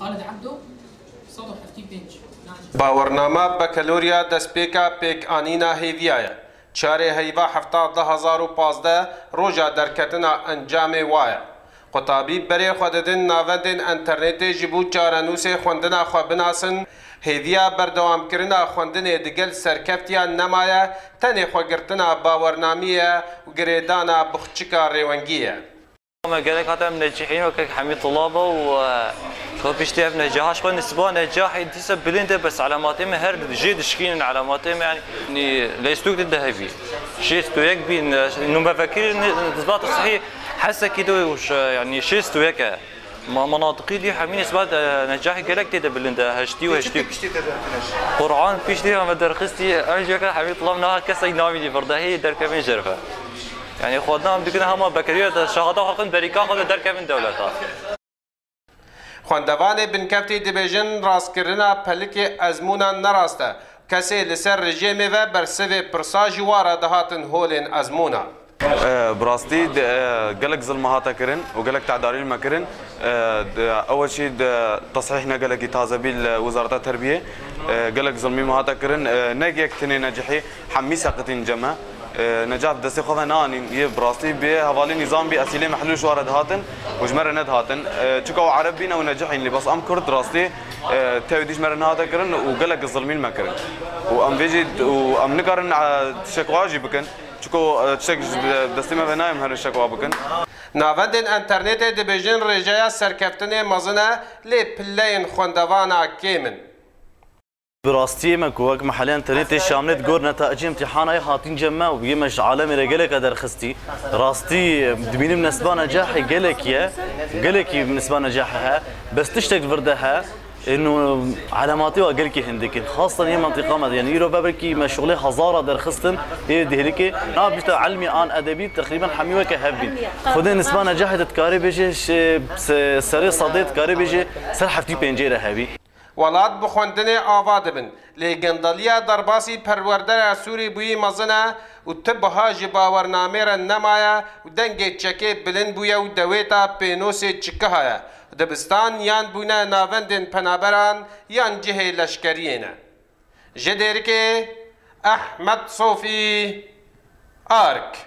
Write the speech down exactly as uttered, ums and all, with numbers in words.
Xalid Ebdo, sed û heftê û pênc. Bawername Bakalorya destpêka pêkanîna hêviya ye. Çarê heyva hefta du hezar û pazdeh roja derketina encamê wa ye. Qutabî berê xwe didin navendên înternetê ji bo çarenûsê xwendina xwe binasin, hêviya berdewamkirina xwendinê digel serkeftiyan nemaye, tenê xwegirtina bawernamî ye û girêdana buxçika rêwengî ye. Me gelek hate em necihîn weke hemî tulaba û ka piştî ev necaha ji xwe nisba necahê dîsa bilind e, bes elematê me her jê dişkînin, elematê me yanî lêstûk dide hevî. Şêst û yek bîn, numevekirî dizlata sihî hesekî de û yanî şêst û yek e. Ma manatiqî dî hemî nisba necahê gelek tê de bilind e, heştî û heştî. Quran piştî me derxistî, ev jêke hemî tulab naha kesek namînî virdehê derkevin jerive. Yanî xwedina em dikin hema bekeriya de şehada xwe xin berîka xwe de derkevin dewleta. Xwendevanê binkeftî dibêjin rastkirina pelikê ezmûnan ne rast e. Kesê li ser rejêmê ve bersivê pirsa ji wa re dihatin holên ezmûna. E, Bi rastî de, e, gelek zilma hate kirin û gelek tedarî me kirin. E, de, Ew jî de tesîh ne gelekî taze bî li Wezareta Terbiyê. E, gelek zilmî me hate kirin. E, ne yek tinê necihî, hemî seqitîn ceme. E, Necaf destê xwe ve neanîn. Yê bi rastî bê hevalî nîzam bî, esîlê mehlûl ji ware dihatin û ji me re nedihatin. E, çuka ew Ereb bîne û necihîn lê bes em Kurd rastî, e, tevî dî ji me re nehate kirin û gelek zilmîn me kirin. Û em vê jî û em nikarin, e, şekwa jî bikin. Çuka, e, tiştek ji destê me ve nayê em herin şekwa bikin. Navendên înternetê dibêjin rêjeya serkeftinê mezin e, lê pilleyên xwendevana kêm in. Bi rastiyê me ku wek mehelê înternetê Şamlê digor netacê imtîhanayê hatîn cem me û yê me ji alemê re gelek e derxistî. Rastî dibînim nesba necahê gelekî ye, gelekî nesba necahê he. Bes tiştek vir de he, êno elematê wa gelkî hindik in. Xastan yê mentiqa me de, yanî îro ve belkî me şixulê hezara derxistin yê dêrikê. Na bîsta elmî an edebî teqrîben hemî weke hev bîn. Xwedê nisba necahê de dikarê bêje, serê sedê dikarê bêje ser heftî pêncê re hebî. Welat bi xwendinê ava dibin, lê gendaliya derbasî perwerdera Sûrî bûyî mezin e û ti biha ji bawernamê re nemaye û dengê çekê bilind bûye û dewêta pênosê çikiha ye. Dibistan yan bûne navendên penaberan yan cihê leşkeriyê ne. Ji Dêrikê, Ehmed Sofî, Ark.